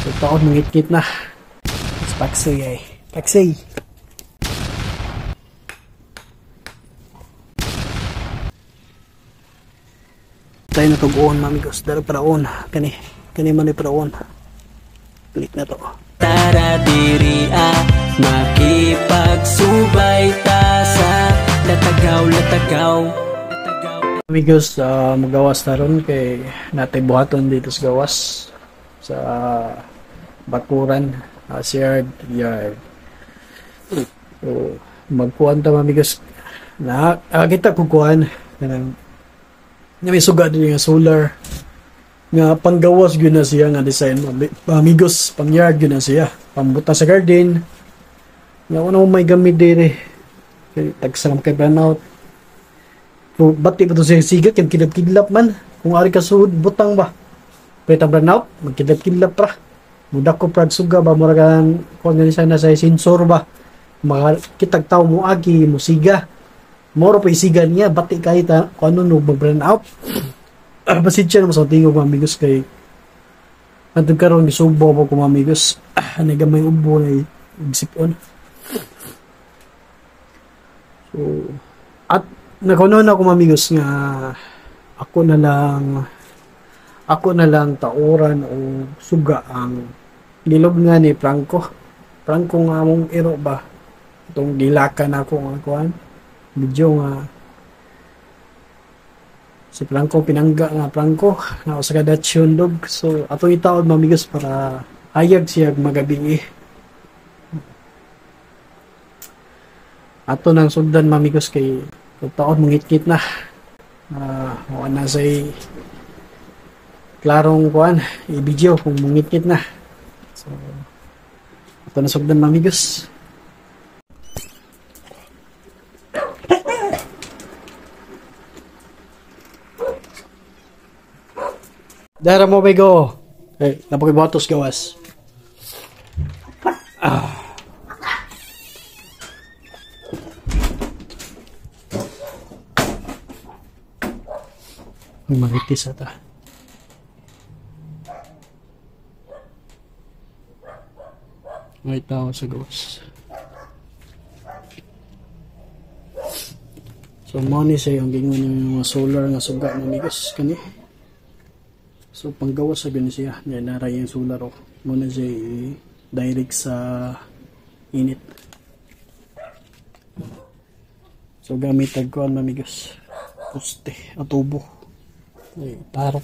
So taon mangit-ngit na. Mas paksay ay. Paksay. Tayo na tug-on, mamigos. Dara paraon. Kani. Kani man ay paraon. Click na to. Tara diri ah, makipagsubay ta sa latagaw latagaw. Amigos, magawas na ron kay natay buhaton dito sa gawas sa bakuran, sa yard. So, magkuhan ta, amigos. Na, kita kukuhan kanang may suga din nga solar nga panggawas gyud na siya nga design, amigos, pang yard gyud na siya, pambuta sa garden nga wala may gamit dire kay tagsa kay burnout. So, bati pa to siya sigat kay kidlap-kidlap man kung ari ka suod butang ba pwede burnout magkidlap-kidlap ra mudak ko prag suga ba mura kan kuan gani sana sa sensor ba makitag tawo mo agi musiga moro pa isiga niya bati kay ta kuan no mag burn out. Pasensya na mo sa tingog mga amigos kay antong karon gisubo po ko mga amigos, nagamay ubo na igsipon. So at nakuno na ako mga amigos nga ako na lang tauran o suga ang gilog nga ni Franco. Franco nga among iro ba itong gilakan ako nga kuan video nga si Franco pinangga nga Franco na usa ka Dutch dog. So atong itaod mga amigos para hayag siya magabi. Ato nang sugdan mga amigos kay taod mangitngit na. Wa na say klarong kuan i-video kung mangitngit na. So ato na sugdan mga amigos. Dara mo bigo. Hey, napakibatos gawas. May maritis ata. May tao sa gawas. So money siya yung gingon yung mga solar nga suga ng amigos kani. So panggawas sa ganun siya, yan naray yung solar oh. Muna siya direct sa init. So gamit tag kuan amigos, poste at tubo. Ay, tarok.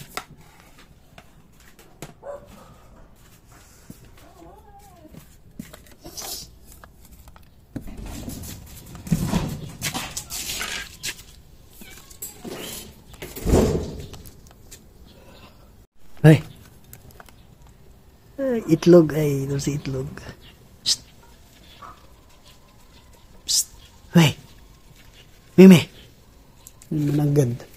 Ay. Ay, itlog ay, ito si itlog. Psst. Psst. Hey. Mimi. Managad.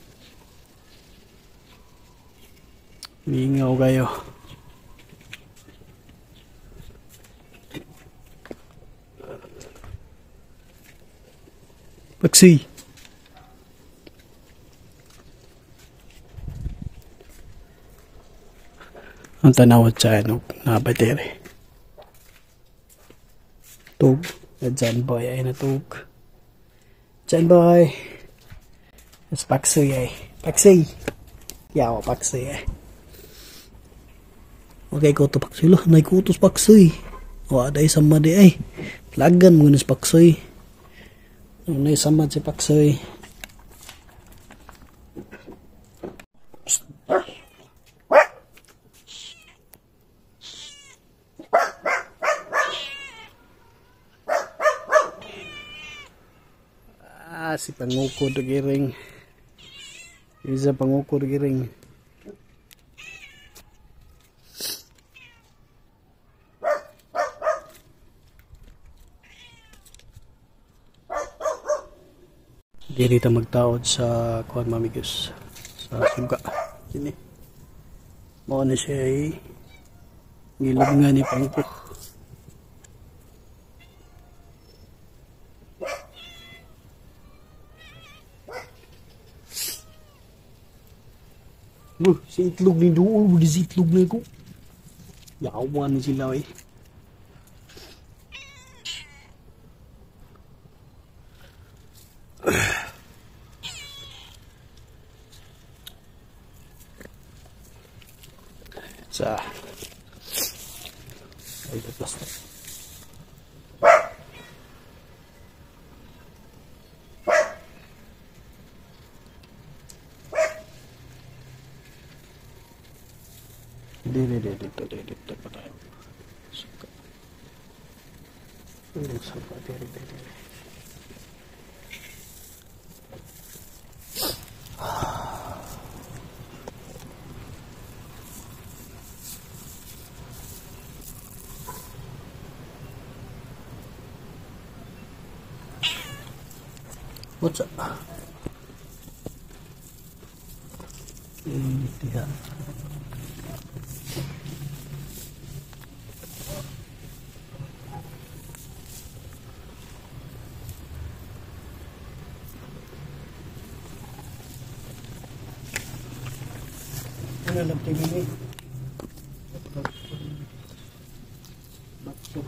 Mingaw kayo. Paksi. Ang tanawat sa ano na battery. Tug. Diyan boy ay natug. Diyan boy. Mas paksi ay. Paksi. Yawa paksi ay. Okay ko to paksi lo. Naikutos paksi. Wa day sama di ay. Lagan mo ni paksi. Nay sama si paksi. Si pangukod giring. Isa pangukod giring. Diri ta magtaod sa kuan mamigos sa suga. Kini. Mao na siya ay gilog nga ni pangukod. Si itlog ni Duol, di si itlog na ko. Yawan ni sila eh. Sa ay plastic. Dili dito dito pa tayo. Suka. Suka dili dili. What's up? Diha. Ano lang tingin eh? Batso.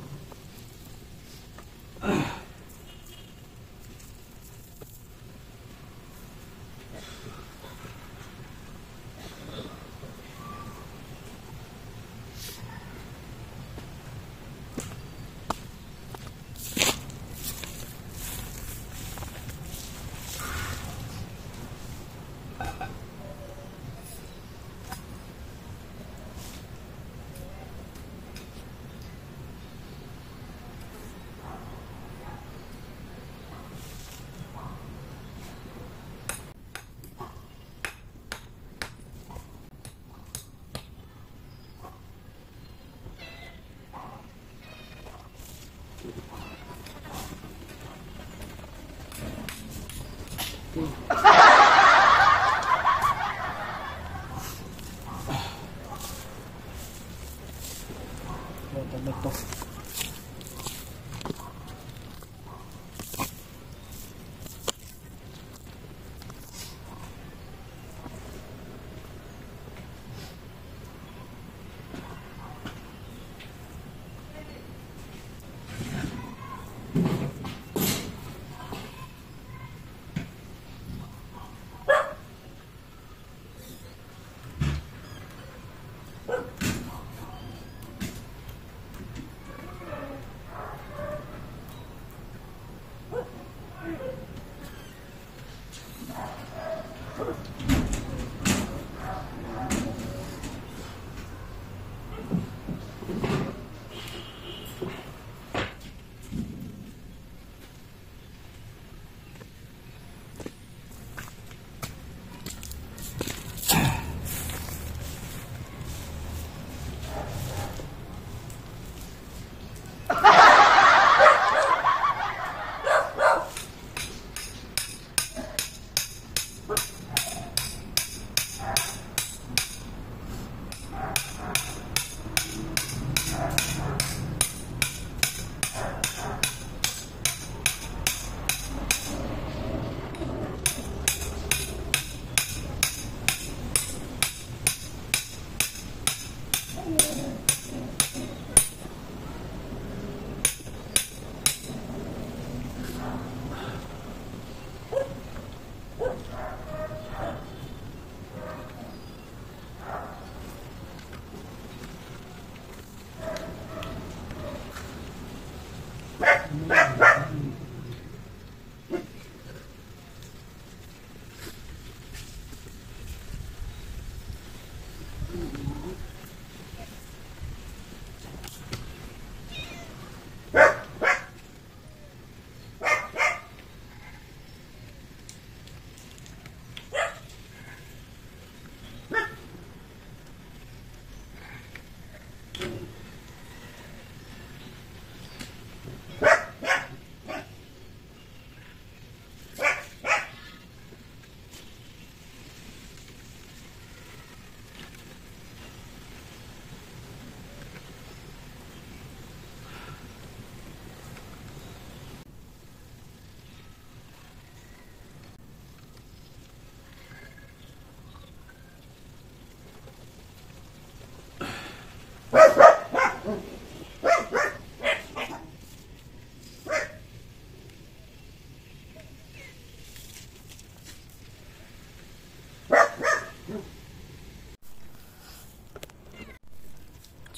Ito.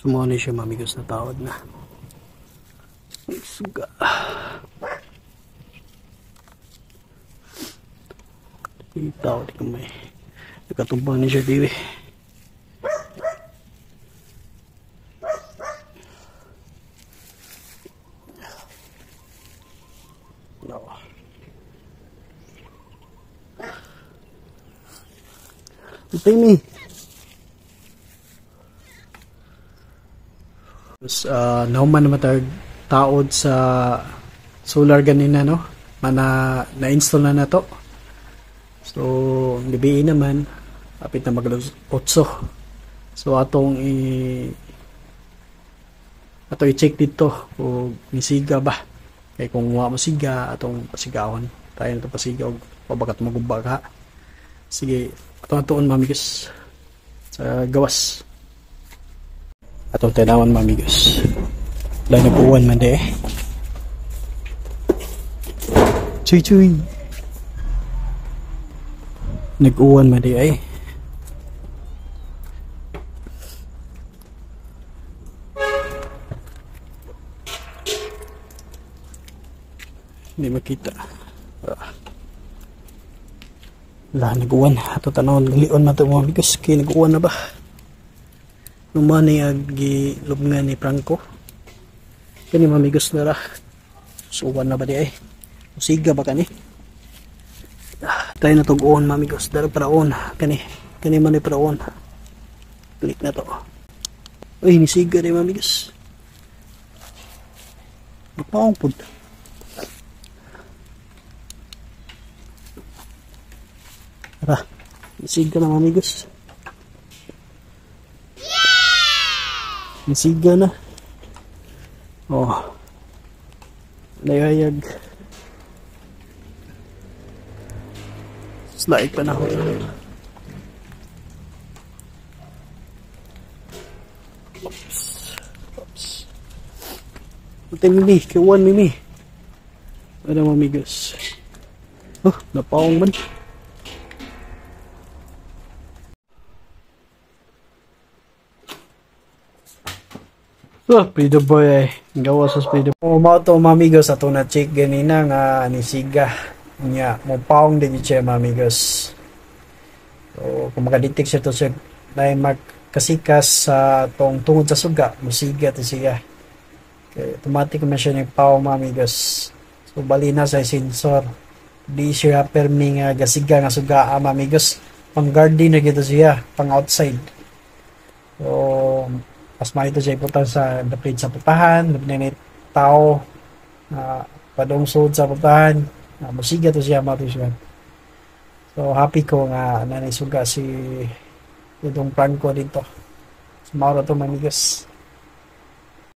Sumuha ni siya mga amigos na taod na. Suga. Itaw di kamay. Nakatumbang ni siya diwi. No. Timmy. Nahuman naman tayo taod sa solar ganina, no? Mana na-install na to. So, gabi naman, apit na mag 8. So, atong i-check dito kung misiga ba. Kaya kung wa mo siga, atong pasigawon. Tayo na ito pasigaw, o bakat magubag ha. Sige, atong atuon mga amigos sa gawas. Atong tanawan mga amigos. Dahil nag-uwan man di eh. Chuy chuy. Nag-uwan man di ay. Hindi makita. Wala, nag-uwan. Ato tanawon, lion na ito mga amigos. Kaya nag-uwan na ba? Lumani ag gilubngan ni Franco. Kani mga amigos na ra. So, uwan na ba di ay? Usiga ba kani? Tayo na tug-on mga amigos. Dara paraon. Kani. Kani man ni paraon. Click na to. Uy, nisiga ni mga amigos. Magpaong po. Tara. Nisiga na mga amigos. Nisiga na. Oh. Nayayag. Slide pa na ako. Oops. Oops. Ate Mimi. Kiwan Mimi. Ano mga amigos? Oh, napaong man. So, Speedo Boy ay gawa sa Speedo. Mao to mga amigos, ato na check ganina nga nisiga niya mo paong din siya mga amigos. So, kung makadetect siya to siya dahil magkasikas sa tong tungod sa suga, musiga to siya. Kaya automatic man siya nagpaong mga amigos. So, bali na sa sensor. Di siya permi nga gasiga nga suga mga amigos. Pang garden na gito siya, pang outside. So, mas maito siya iputan sa dapit sa putahan, dapit tao na padong sud sa putahan, musiga to siya mato siya. So happy ko nga nanay suga si itong Franco dito. So, mauro to mga amigos.